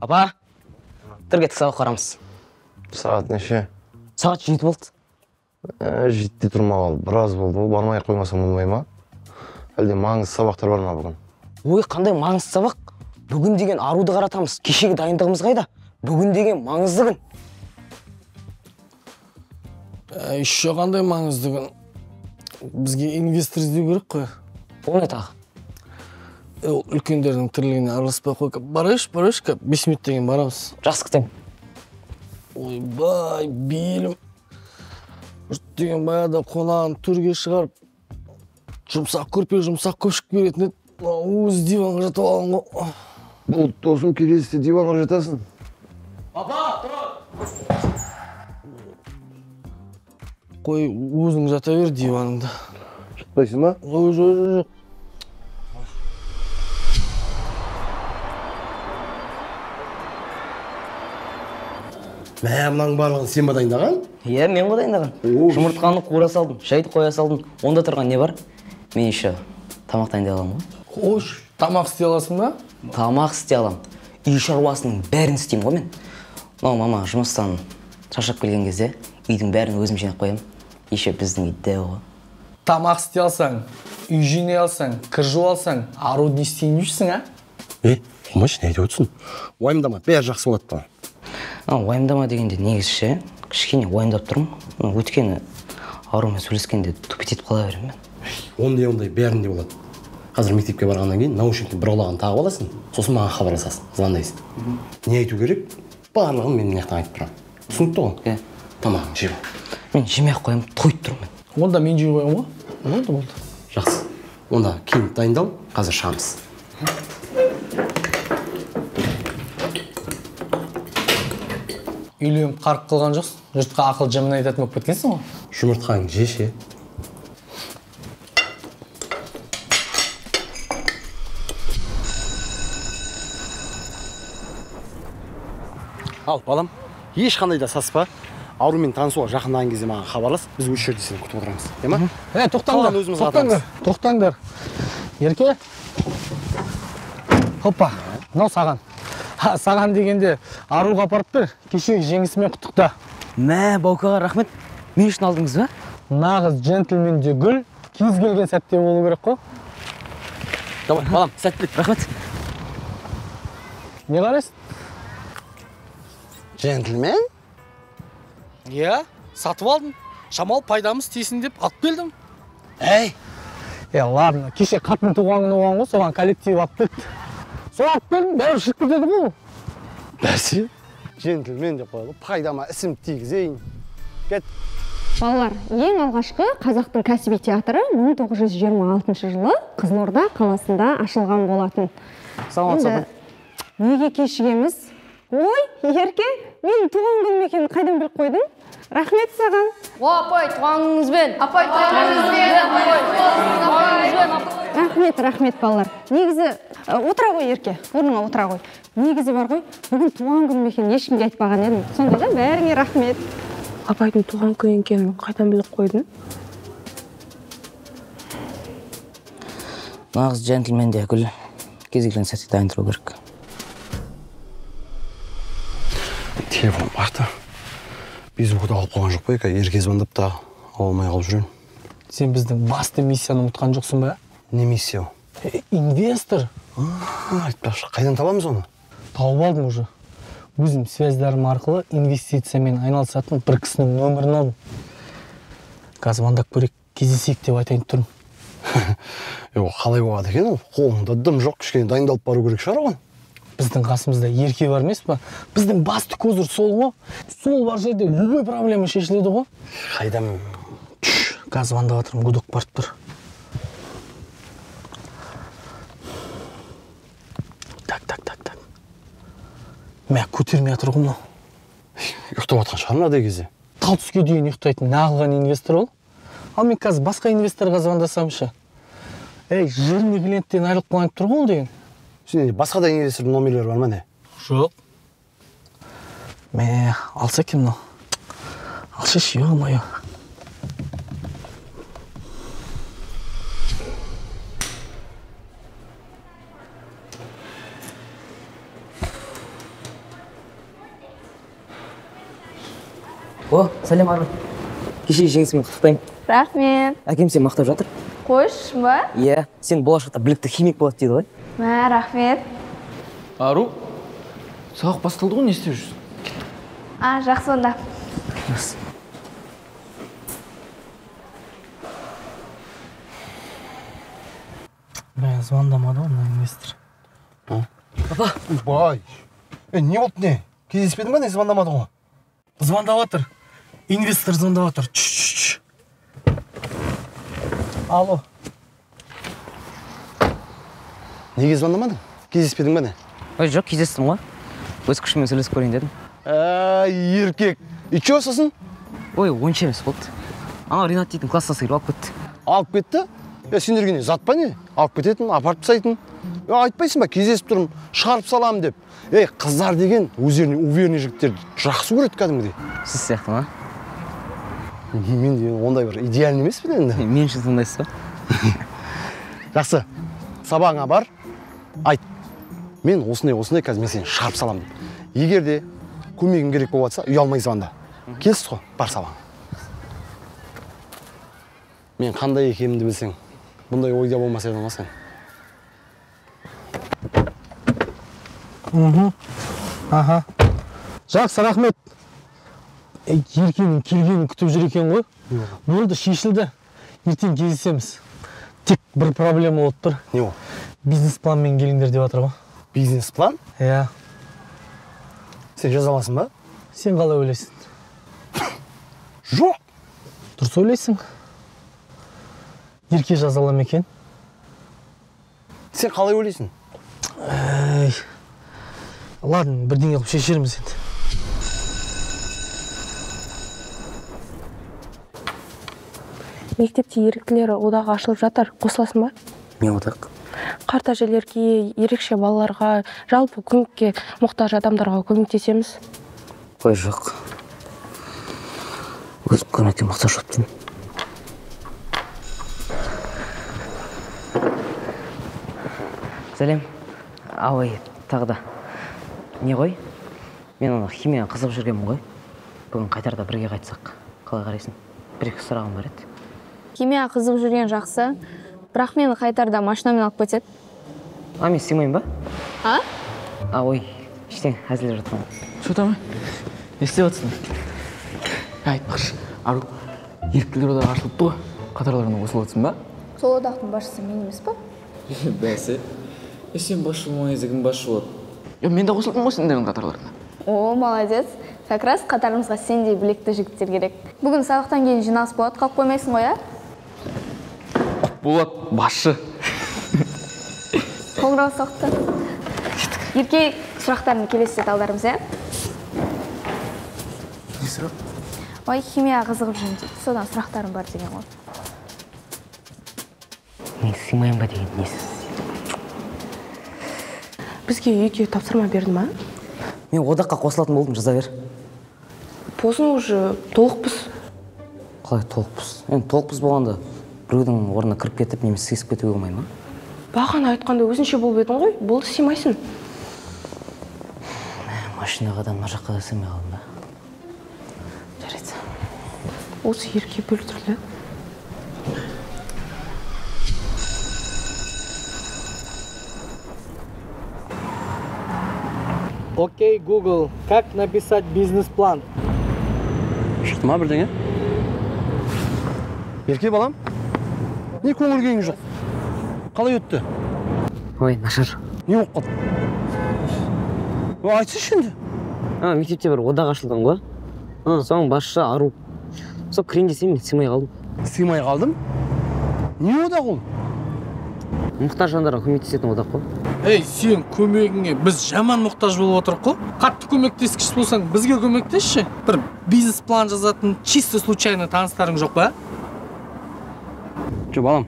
Апа, тұр кеттік, сабақ қарамыз. Сағат неше? Сағат 7 болды. 7-де тұрмағалы біраз болды. Бармай қоймасам болмай ма? Әлде маңызды сабақтар бар ма бүгін? Ой, қандай маңызды сабақ? Бүгін деген аруды қаратамыз. Кешегі дайындығымыз қайда? Бүгін деген маңызды күн. Еще қандай маңызды күн? Бізге инвестор іздеу керек қой. Ол не тағы? Ол үлкендердің тірлігіне араласпай қой. Барайықшы, барайықшы, 5 минут деген барамыз. Жақсы күтемін. Ойбай, белім. Жұрт деген баяғыда қонағын төрге шығарып, жұмсақ көрпе, жұмсақ көшік беретін еді. Өзі диванға жатып алған ғой. Бұл досым, келесіде диванға жатасың. Папа, тұр! Қой, өзің жата бер диваныңда. Жатпайсың ба? Ой, жоқ, жоқ, жоқ. Мә, мынаның барлығын сен ба дайындаған? Иә, мен ғой дайындаған. Жұмыртқаны қуыра салдым, шайды қоя салдым. Онда тұрған не бар? Мен еще тамақ дайындай аламын ғой. Қош, тамақ істей аласың ба? Тамақ істей аламын. Үй шаруасының бәрін істеймін ғой мен. Мынау мама жұмыстан шаршап келген кезде үйдің бәрін өзім жинап қоямын. Еще біздің үй дәу ғой. Тамақ істей алсаң, үй жинай алсаң, кір жуа алсаң, аруды не істейін дейсің, а? Қоймашы, не айтып отырсың? Уайымдама, бәрі жақсы болады бала. Уайымдама дегенде негізі ше, кішкене уайымдап тұрмын. Өйткені арумен сөйлескенде тупить етіп қала беремін мен. Ондай бәрінде болады. Қазір мектепке барғаннан кейін наушниктің бір құлағын тағып аласың, сосын маған хабарласасың, звондайсың. Не айту керек, барлығын мен мына жақтан айтып тұрамын. Түсінікті ғой? Иә. Тамағыңды жеп ал. Мен жемей ақ қоямын, тойып тұрмын мен. Онда мен жей қоямын ғой. Болды, болды. Жақсы. Онда киініп дайындал, қазір шығамыз. Үйленіп қарық қылған жоқсың, жұртқа ақыл жаман айтатын болып кеткенсің ғой. Жұмыртқаңды жеше. Ал, балам, ешқандай да саспа. Арумен танысуға жақындаған кезде маған хабарлас, біз осы жерде сені күтіп отырамыз. Е ма? Тоқтаңдар, тоқтаңдар, тоқтаңдар. Ерке. Хоппа, мынау саған. Саған дегенде аруға апарып бер, кешегі жеңісімен құттықта. Мә, Баукаға рахмет. Мен үшін алдыңыз ба? Нағыз джентльменде гүл кез келген сәтте болу керек қой. Давай, балам, сәттілік, рахмет. Не қарайсың? Джентльмен? Иә, сатып алдым. Шамалы пайдамыз тисін деп алып келдім. Әй! Ладно, кеше қатын туған күні болған ғой, соған коллектив алып келді. Сол алып келдім, бәрі шығып кетеді ғой. Бәсе, джентльмен деп қояды, пайдама ісім тигізейін. Кет. Балалар, ең алғашқы қазақтың кәсіби театры 1926 жылы Қызылорда қаласында ашылған болатын. Саламатсыз. Неге кешігеміз? Ой, Ерке, менің туған күнім екенін қайдан біліп қойдың? Рахмет саған. О, апай, туған күніңізбен. Апай, туған күніңізбен. Рахмет, рахмет, балалар. Негізі, отыра ғой, Ерке, орныңа отыра ғой. Негізі бар ғой, бүгін туған күнім екенін ешкімге айтпаған едім. Сонда да бәріңе рахмет. Апайдың туған күні екенін қайдан біліп қойдың? Нағыз джентльменде гүл кез келген сәтте дайын тұру керек. Телефон бар да. Беззвукты алып қойған жоқ па екен? Ерке звондап та ала алмай қалып жүрмін. Сен біздің басты миссияны ұмытқан жоқсың ба? Не миссия ол? Инвестор. Айтпақшы, қайдан табамыз оны? Тауып алдым уже. Өзім связьдарым арқылы инвестициямен айналысатын бір кісінің нөмірін алдым. Қазір звондап көрейік, кездесейік деп айтайын тұрмын. Қалай болады екен ол? Қолында дым жоқ, кішкене дайындалып бару керек шығар оған. Біздің қасымызда Ерке бар емес па? Біздің басты козыр сол ғой. Сол бар жерде любой проблема шешіледі ғой. Қайдан? Қазір звондап жатырмын, гудок барып тұр. Так, так, так, так. Мә, көтермей жатыр ғой мынау. Ұйықтап жатқан шығар мынадай кезде. Тал түске дейін ұйықтайтын нағылған инвестор ол. Ал мен қазір басқа инвесторға звондасамшы. Ей, жирный клиенттен айырылып қалайын тұр ғой ол деген. Сенде басқа да инвестордың номерлері бар ма не? Жоқ. Мә, алса екен мынау. Алшы, ё-моё. О, сәлем Ару. Кеше жеңісіңмен құттықтаймын. Рахмет. Әкем сені мақтап жатыр. Қойшы ба? Иә, сен болашақта білікті химик болады дейді ғой. Мә, рахмет. Ару, сабақ басталды ғой, не істеп жүрсің? А, жақсы онда. Жақсы. Мә, звондамады ғой мына инвестор. Папа. Бай. Не болды не? Кездеспедің ба, не звондамадың ғой? Звондап жатыр. Инвестор звондап жатыр. Чш. Алло. Неге звондамадың? Кездеспедің ба не? Ой, жоқ, кездестім ғой. Өз күшіммен сөйлесіп көрейін дедім. Еркек. И чё сосын? Ой, онша емес болды. Анау Ринат дейтін класстасы келіп алып кетті. Алып кетті? Сендерге не, зат па не? Алып кететін, апарып тастайтын. Айтпайсың ба, кездесіп тұрмын, шығарып саламын деп. Ей, қыздар деген өздеріне уверенный жігіттерді жақсы көреді кәдімгідей. Сіз сияқты ма? Мен де ондай бір идеальный емеспін енді. Мен үшін сондайсыз ба? Жақсы, сабағыңа бар, айт. Мен осындай қазір мен сені шығарып саламын деп. Егер де көмегім керек болып жатса, ұялмай звонда. Келістік қой, бар сабағыңа. Мен қандай екенімді білсең, бұндай ойда болмаса едің ғой сен. Аха. Жақсы, рахмет. Еркенің келгенін күтіп жүр екен ғой. Болды, шешілді. Ертең кездесеміз. Тек бір проблема болып тұр. Не ол? Бизнес-планмен келіңдер деп жатыр ғой. Бизнес-план? Иә. Сен жаза аласың ба? Сен қалай ойлайсың? Жоқ. Дұрыс ойлайсың. Ерке жаза ала ма екен? Сен қалай ойлайсың? Әй. Ладно, бірдеңе қылып шешерміз енді. Мектепте еріктілер одағы ашылып жатыр. Қосыласың ба? Не одақ? Қарт әжелерге, ерекше балаларға, жалпы көмекке мұқтаж адамдарға көмектесеміз. Қой, жоқ. Өзім көмекке мұқтаж болып тұрмын. Сәлем. Ой, тағы да. Не ғой? Мен ана химияға қызығып жүргенмін ғой. Бүгін қайтарда бірге қайтсақ. Қалай қарайсың? Бір-екі сұрағым бар еді. Химияға қызығып жүрген жақсы, бірақ мені қайтарда машинамен алып кетеді. А, мен сыймаймын ба? А? А, ой, ештеңе, әзілдеп жатырмын. Что там? Не істеп жатсың? Айтпақшы, Ару, еріктілер одағы ашылыпты ғой. Қатарларына қосылып жатсың ба? Сол одақтың басшысы мен емес па? Бәсе. Сен басшы болмаған кезде кім басшы болады? Мен де қосылдым ғой сендердің қатарларына. О, молодец. Как раз қатарымызға сендей білекті жігіттер керек. Бүгін сабақтан кейін жиналыс болады, қалып қоймайсың ғой, а? Болады, басшы. Қоңырау соқты. Ерке, сұрақтарын келесіде талдармыз, ә? Не сұрақ? Ой, химияға қызығып жүрмін дейді. Содан сұрақтарым бар деген ғой. Мен сыймаймын ба деген несі? Бізге үйге тапсырма берді ма? Мен одаққа қосылатын болдым, жаза бер. Поздно уже, толықпыз. Қалай толықпыз? Енді толықпыз болғанда біреудің орнына кіріп кетіп, немесе сыйысып кетуге болмай ма? Бағана айтқанда өзінше болып едің ғой, болды, сыймайсың. Машинаға да мына жаққа да сыймай қалдым ба? Жарайды. Осы Ерке біртүрлі. Окей, Google, как написать бизнес-план? Шықты ма бірдеңе? Ерке, балам, не көңіл күйің жоқ? Қалай өтті? Ой, нашар. Не болып қалды? Айтсайшы енді. Мектепте бір одақ ашылған ғой. Соның басшысы Ару. Сол кірейін десем, мен сыймай қалдым. Сыймай қалдым? Не одақ ол? Мұқтаж жандарға көмектесетін одақ қой. Ей, сен көмегіңе біз жаман мұқтаж болып отырық қой. Қатты көмектескіш болсаң, бізге көмектесші. Бір бизнес-план жазатын чисто случайно таныстарың жоқ па? Жоқ, балам,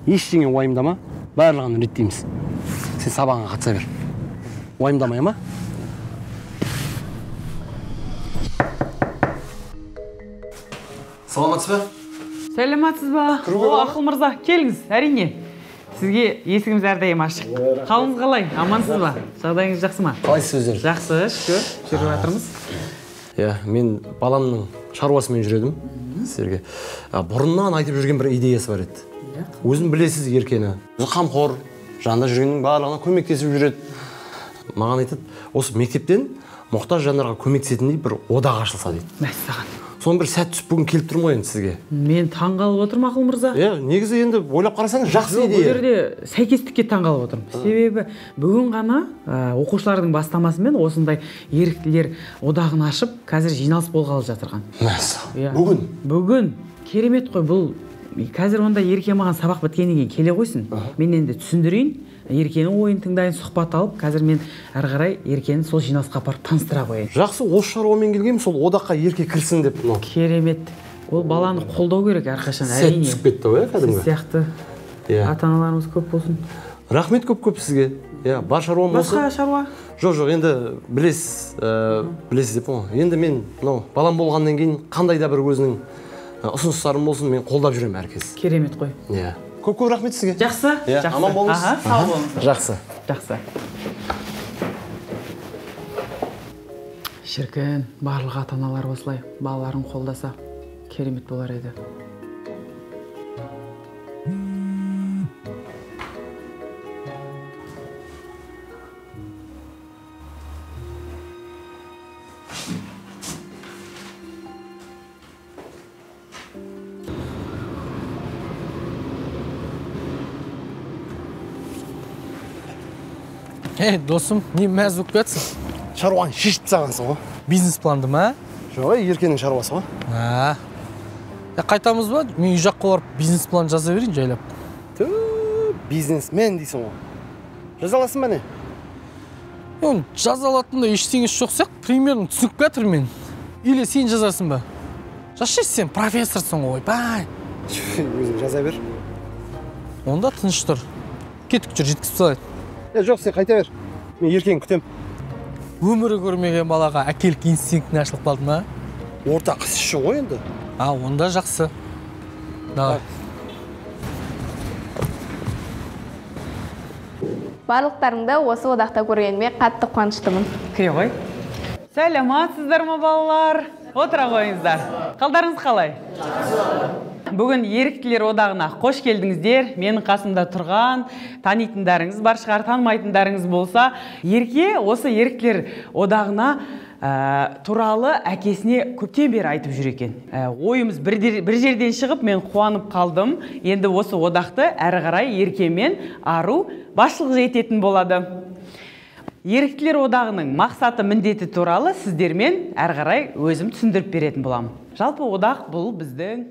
ештеңе уайымдама, барлығын реттейміз. Сен сабағыңа қатыса бер. Уайымдамай ма? Саламатсыз ба? Сәлематсыз ба? О, Ақыл мырза, келіңіз, әрине. Сізге есігіміз әрдайым ашық. Қалыңыз қалай? Амансыз ба? Жағдайыңыз жақсы ма? Қалайсыз өздеріңіз? Жақсы, шүкір. Жүріп жатырмыз. Иә, мен баламның шаруасымен жүредім сіздерге. Бұрыннан айтып жүрген бір идеясы бар еді. Өзін білесіз Еркені. Өзі қамқор, жанында жүргеннің барлығына көмектесіп жүреді. Маған айтады, осы мектептен мұқтаж жандарға көмектесетіндей бір одақ ашылса дейді. Мәссаған. Соны бір сәт түсіп бүгін келіп тұрмын ғой енді сізге. Мен таңғалып отырмын, Ақыл мырза. Иә, негізі енді ойлап қарасаңыз жақсы идея. Бұл жерде сәйкестікке таңғалып отырмын. Себебі бүгін ғана оқушылардың бастамасымен осындай еріктілер одағын ашып, қазір жиналыс болғалы жатырған. Мәссаған. Бүгін? Бүгін. Керемет қой бұл. Қазір онда Ерке маған сабақ біткеннен кейін келе қойсын. Мен енді түсіндірейін, Еркенің ойын тыңдайын, сұхбат алып, қазір мен әрі қарай Еркені сол жиналысқа апарып таныстыра қояйын. Жақсы, осы шаруамен келгенмін, сол одаққа Ерке кірсін деп. Керемет. Ол баланы қолдау керек әрқашан, әрине. Сәт түсіп кетті ғой, кәдімгі. Сіз сияқты ата-аналарымыз көп болсын. Рахмет көп-көп сізге. Иә, бар шаруам осы. Басқа шаруа? Жоқ, жоқ, енді білесіз, білесіз деп қой. Енді мен мынау балам болғаннан кейін қандай да бір өзінің ұсыныстарым болсын, мен қолдап жүремін әркез. Керемет қой. Иә. Көп-көп рахмет сізге. Жақсы, жақсы. Аман болыңыз. Аха, сау болыңыз. Жақсы. Жақсы. Шіркін, барлық ата-аналар осылай балаларын қолдаса, керемет болар еді. Ей, досым, не мәз болып кетсің? Шаруаны шешіп тастағансың ғой. Бизнес планды ма? Жоқ, Еркенің шаруасы ғой. Қайтамыз ба? Мен үй жаққа барып бизнес план жаза берейін жайлап. Түү, бизнесмен дейсің ғой. Жаза аласың ба не? Оны жаза алатындай ештеңесі жоқ сияқты, примерно түсініп жатыр мен. Или сен жазасың ба? Жазшы, сен профессорсың ғой, ойбай. Өзің жаза бер. Онда тыныш тұр. Кеттік жүр, жеткізіп салайын. Жоқ, сен қайта бер. Мен Еркені күтем. Өмірі көрмеген балаға әкелік инстинктіне ашылып қалды ма? Ортақ іс үшін ғой енді. А, онда жақсы. Давай. Барлықтарыңды осы одақта көргеніме қатты қуаныштымын. Кіре ғой. Сәлеметсіздер ме, балалар? Отыра қойыңыздар. Қалдарыңыз қалай? Бүгін еріктілер одағына қош келдіңіздер. Менің қасымда тұрған танитындарыңыз бар шығар, танымайтындарыңыз болса, Ерке осы еріктілер одағына туралы әкесіне көптен бері айтып жүр екен. Ойымыз бір жерден шығып, мен қуанып қалдым. Енді осы одақты әрі қарай Ерке мен Ару басшылық ететін болады. Еріктілер одағының мақсаты, міндеті туралы сіздермен әрі қарай өзім түсіндіріп беретін боламын. Жалпы одақ бұл біздің